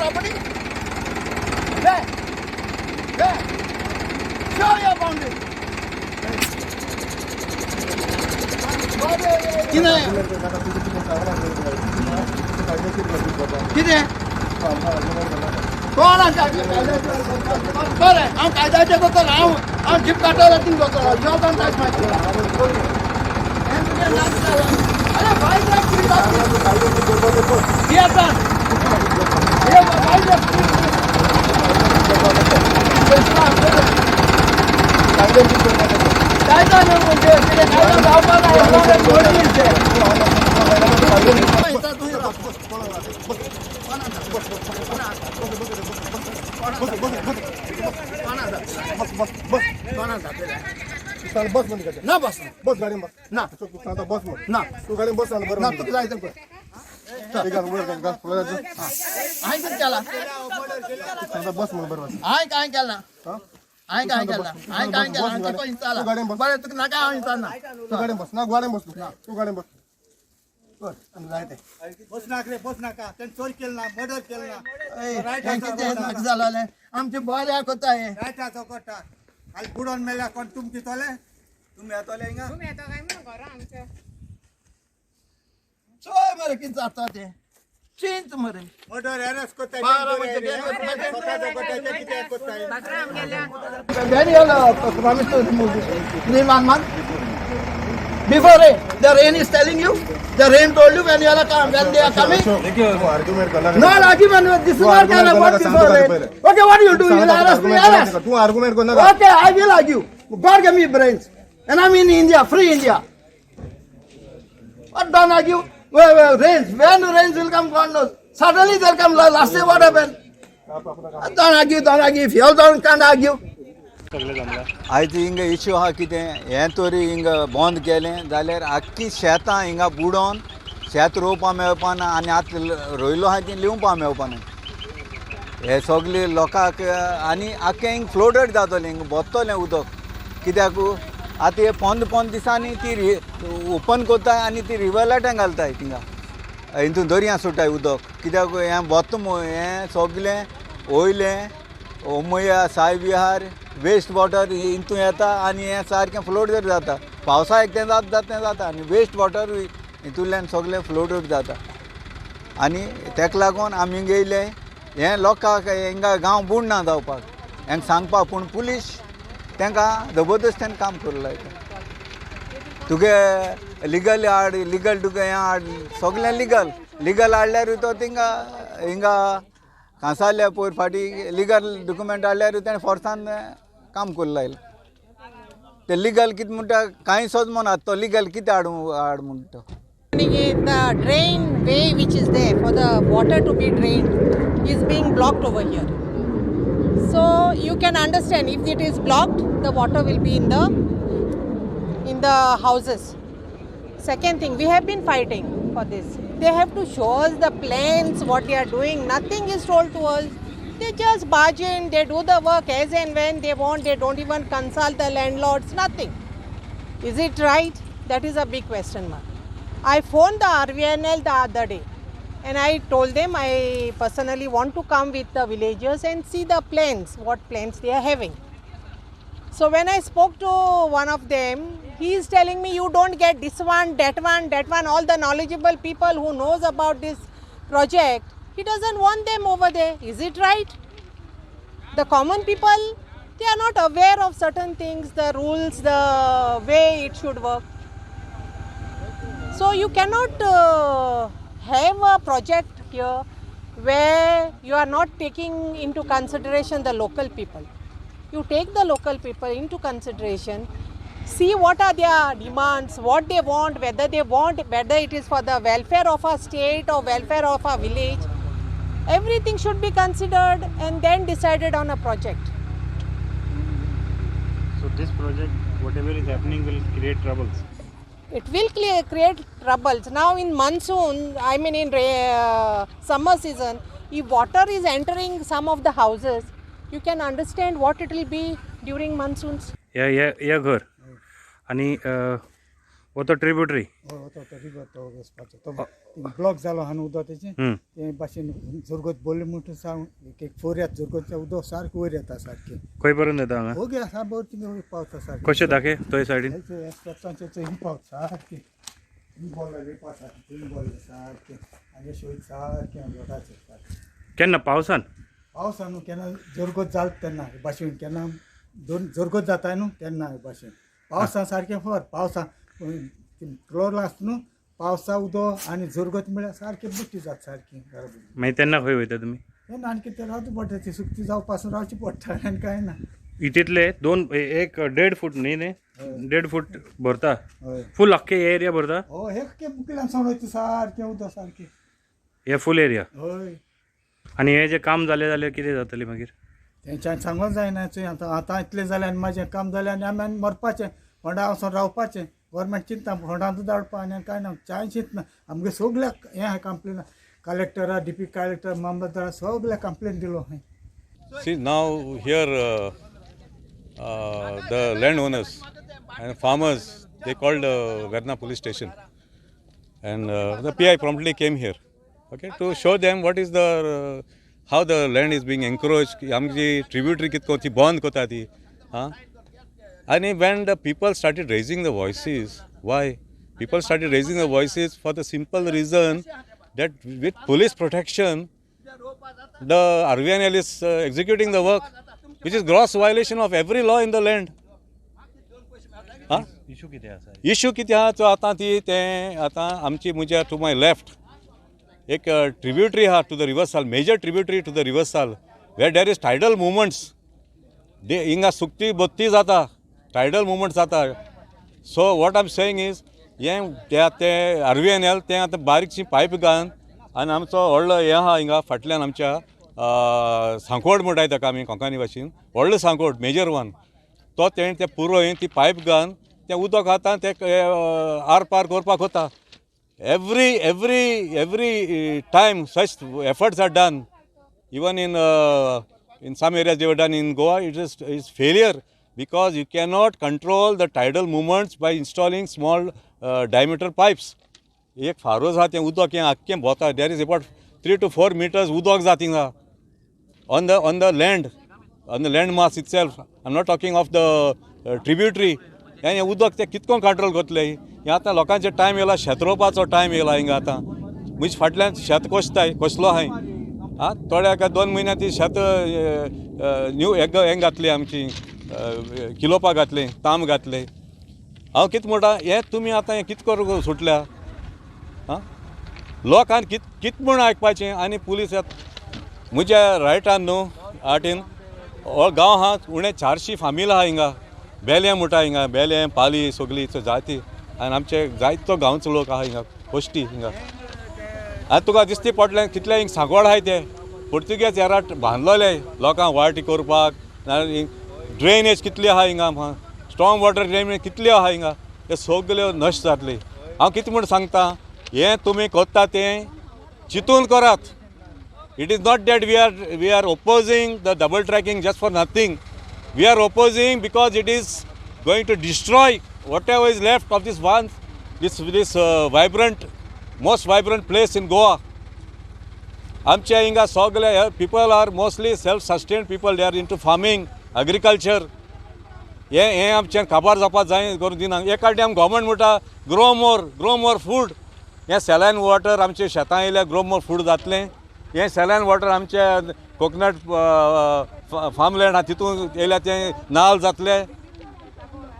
property? Where? Where? Show your boundary. कितें कितें कोण आसा? बरें, हांव कायद्याचें करतलो. हांव हांव जीप काडटलो, थिंग करतलो. You don't touch my. अरे भाई, थिएटर हे भाई. कायदा न्हू म्हणजे कितें कायदा जावपा ना. तूं बस बस बस. कोणा बस म्हणजे ना, बस. बस गाडी, बस. ना. तू सांगता बस म्हण. ना. तू गाडी बस सांग बरं. ना, तुका जाय तें कर. सांगता. हांवें कितें केलां? बस म्हण बरोबर. हांवें कांय केलां? हांवें कांय केलां? हांवें कांय केलां? हांवें तुका विचारलां. बरें, तुका नाका, हांव विचारना. तू गाडी बस ना, गाडी बस तू, तू गाडी बस. कर आनी जाय तें. बस नाक रे, बस नाका. तेणे चोरी केली ना, मर्डर केलं ना. हें कितें नाका जालें आमचें? बऱ्याक कोता हें. रायट आसा, कोटा आनी बुडोन मेल्या कोण? तुम दितले? तुमी येतले हिंगा? तुमी येता काय म्हणून घरा आमच्या. चोय मरे, कितें जाता तें, चिंत मरे. मर्डर अरेस्ट कोत्ताय. बारा म्हणजे कितें कोत्ताय? भाकरा आमगेल्या. When you all promise to remove this 3 1 month before rain, the rain is telling you, the rain told you when you all are come, when they are coming. Argument करना. No argument. This is not kind of what before rain. Okay, what you do? You will arrest me? Arrest. तू argument करना. Okay, I will argue. God gave me brains and I'm in India, free India. What don't argue? Well, well, rains, when rains will come, God knows. Suddenly they'll come. Last day what happened? Don't argue, don't argue. If you all don't can't argue. आयज हिंगा issue आहा कितें, हें तरी हिंगा बंद केलें जाल्यार आख्खी शेतां हिंगा बुडोन शेत रोवपा मेळपा ना आनी आतां रोयलो आहा ती लिवपा मेळपा ना. हे सगळे लोकांक आनी आख्खें हिंग फ्लोडेड जातलें, हिंगा भोत्तलें उदक. कित्याक आतां हे 15 15 दिसांनी ती ओपन करताय आनी ती रिवलाटां घालताय थिंगा, हितून दर्या सोडटाय उदक. कित्याक हें भोत्ता हें सगलें वयलें ओमया साई विहार वेस्ट वॉटर हितून येता आनी हें सारकें फ्लोडेड जाता. पावसा एक तें जाता तें जाता आनी वेस्ट वॉटर हितूंतल्यान सगळें फ्लोडेड जाता. आनी तेका लागून आमी येयले हें लोकांक हिंगा गांव बुडना जावपाक हेंका सांगपाक, पूण पुलीस तांकां जबरदस्तीन काम करूं लायता. तुगे लिगल हाड, लिगल तुगे हें हाड, सगळें लिगल लिगल हाडल्यारूय तो थिंगा हिंगा कांसावले पयर फाटीं लिगल डॉक्युमेंट हाडल्यारूय तेणें फोर्सान काम करूं लायलें. ते लिगल कितें म्हणटा कांय सोद म्हणा, तो लिगल कितें हाडूं हाड म्हणटा. The drain way which is there for the water to be drained is being blocked over here. So you can understand, if it is blocked, the water will be in the houses. Second thing, we have been fighting for this. They have to show us the plans, what they are doing. Nothing is told to us. They just barge in, they do the work as and when they want. They don't even consult the landlords, nothing. Is it right? That is a big question mark. I phoned the RVNL the other day and I told them I personally want to come with the villagers and see the plans, what plans they are having. So when I spoke to one of them, he is telling me, "You don't get this one, that one, that one," all the knowledgeable people who knows about this project, he doesn't want them over there. Is it right? The common people, they are not aware of certain things, the rules, the way it should work. So you cannot have a project here where you are not taking into consideration the local people. You take the local people into consideration, see what are their demands, what they want, whether they want, whether it is for the welfare of our state or welfare of our village. Everything should be considered and then decided on a project. So this project, whatever is happening, will create troubles. It will create troubles. Now in monsoon, I mean in summer season, if water is entering some of the houses, you can understand what it will be during monsoons. हे हे हे घर आनी हो तो tributary. हय, तो तो रिवर तो वचपाचो तो ब्लॉक जालो आहा न्हू उदक तेचें. ते भाशेन जोरगत बोल्ले म्हणटा सावन एक एक फोर येता, जोरगतचें उदक सारकें वयर येता सारकें. खंय पर्यंत येता हांगा? ओगे आसा बरें, थिंगा वयर पावता सारकें. कशें दाखय थंय सायडीन. स्टेप्सांचे हिंग पावता सारकें, हिंग बोल्ले पावता, हिंग बोल्ले सारकें आनी अशें वयता सारकें लोटाचेर सारकें. केन्ना पावसान? पावसा न्हू, केन्ना जोरगत जाता तेन्ना हे भाशेन, केन्ना दोन जोरगत जाता न्हू तेन्ना हे भाशेन. पावसा सारकें फर पावसा क्लोर आसता न्हू, पावसा उदक आनी जोरगत म्हळ्यार सारकें बुट्टी जाता सारकी बरोबर. मागीर तेन्ना खंय वयता तुमी? तेन्ना आनी कितें रावचें पडटा, ती सुकती जावपा पासून रावचें पडटा आनी कांय ना. हितूंतले दोन एक देड फूट न्ही न्ही देड फूट भरता? हय. फूल आख्खे एरिया भरता? हय, हे मुखेल्यान सावन वयता सारकें उदक सारकें. हे फूल एरिया? हय. आनी हे जे काम जालें जाल्यार कितें जातलें मागीर? तेंच्यान सांगूंक जायना चोय. आतां आतां इतलें जालें आनी म्हाजें काम जालें आनी आमी आनी मरपाचें होंडा वचोन रावपाचें. गोवोरमेंट चिंता होंडांत धाडपा आनी कांय ना, कांय चिंतना. आमगे सगल्याक हें आहा कंप्लेन, कलेक्टरा, डिप्टी कलेक्टर, मामलतदारा सगल्याक कंप्लेन दिलो हांवें. See, now here the landowners and farmers, they called Verna police station and the PI promptly came here, okay, to show them what is the how the land is being encroached, आमची tributary कितको ती बंद कोता ती. आं, आनी when the people started raising the voices, why people started raising the voices? For the simple reason that with police protection the RVNL is executing the work, which is gross violation of every law in the land. हा, issue कितें आसा? Issue कितें आहा तो आतां ती तें आतां आमची म्हज्या टू my left एक ट्रिब्युटरी आहा to the river Sal, major tributary to the river Sal, where there is tidal movements. They हिंगा सुकती बत्ती जाता, टायडल मुवमेंट जाता. So what I am saying is हें ते ते आर व्ही एन एल तें आतां बारीकशी पायप घालून आनी आमचो व्हडलो हें आहा हिंगा फाटल्यान आमच्या सांकवड म्हणटाय ताका आमी कोंकणी भाशेन, व्हडलो सांकवड मेजर वन, तो तेणें तें पुरोय ती पायप घालून तें उदक आतां तें आर पार करपाक वता. Every time such efforts are done, even in some areas they were done in Goa, it is failure because you cannot control the tidal movements by installing small diameter pipes. एक pharaoh आसा तें उदक हें आख्खें भोंवता. There is about 3 to 4 meters उदक जाता थिंगा on the land, on the land mass itself. I am not talking of the tributary. हें उदक तें कितको कंट्रोल करतले? हें आतां लोकांचे टायम येयला, शेत रोवपाचो टायम येयला हिंगा. आतां म्हणजे फाटल्यान शेत कोसताय कसलो आहाय. आं, थोड्या एका 2 म्हयन्या ती शेत न्यू हें घातली आमची किलोपा घातली, ताम घातले. हांव कितें म्हणटा, हें तुमी आतां हें कितें करूंक सुटल्या? आं, लोकांक कित कित म्हूण आयकपाचें? आनी पुलीस म्हज्या रायटान न्हू आटीन हो गांव आहा, उणें 400 फामील आहा हिंगा. बेलें म्हणटा हिंगा, बेलें पाली सगळी जाती आनी आमचे जायतो गांवचो लोक आहा हिंगा कोश्टी हिंगा. आतां तुका दिसती पडलें कितले हिंग सांगोड आहाय ते पुर्तुगेज एराट बांदलोले लोकांक वाटी करपाक. ड्रेनेज कितली आहा हिंगा, स्ट्रॉंग वॉटर ड्रेनेज कितली आहा हिंगा, ते सगल्यो नश्ट जातली. हांव कितें म्हूण सांगता, हें तुमी करता तें चिंतून करात. It is not that we are opposing the double tracking just for nothing. We are opposing because it is going to destroy whatever is left of this one this this vibrant, most vibrant place in Goa. आमच्या हिंगा सगळे people are mostly self sustained people. They are into farming, agriculture. हें हें आमचें काबार जावपाक जाय करून दिना. एक टायम गव्हर्मेंट म्हणटा grow more, grow more food. हें सॅलायन वॉटर आमच्या शेतां येयल्यार ग्रो मोर फूड जातलें? हें सॅलायन वॉटर आमचे कोकोनट फार्मलँड आहा तितून येयल्यार तें नाल जातलें?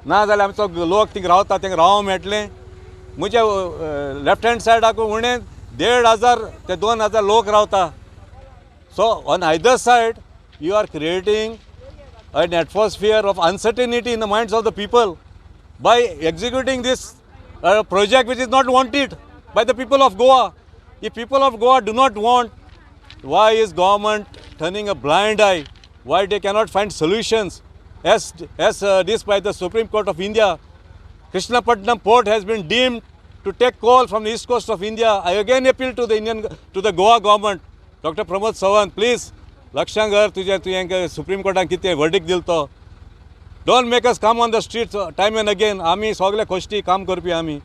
ना जाल्यार आमचो लोक थिंग रावता तेंका रावंक मेळटलें? म्हज्या लेफ्ट हँड सायडाक उणें 1500 ते 2000 लोक रावता. So on either side you are creating an atmosphere of uncertainty in the minds of the people by executing this project which is not wanted by the people of Goa. If people of Goa do not want, why is government turning a blind eye? Why they cannot find solutions? As this by the Supreme Court of India, Krishnapatnam port has been deemed to take coal from the east coast of India. I again appeal to the Indian, to the Goa government, Dr. Pramod Sawant, please, लक्षांत घर तुजें, तुवें supreme कोर्टान कितें वर्डीक दिलो तो. Don't make us come on the streets time and again. आमी सगळे कश्टी काम करपी आमी.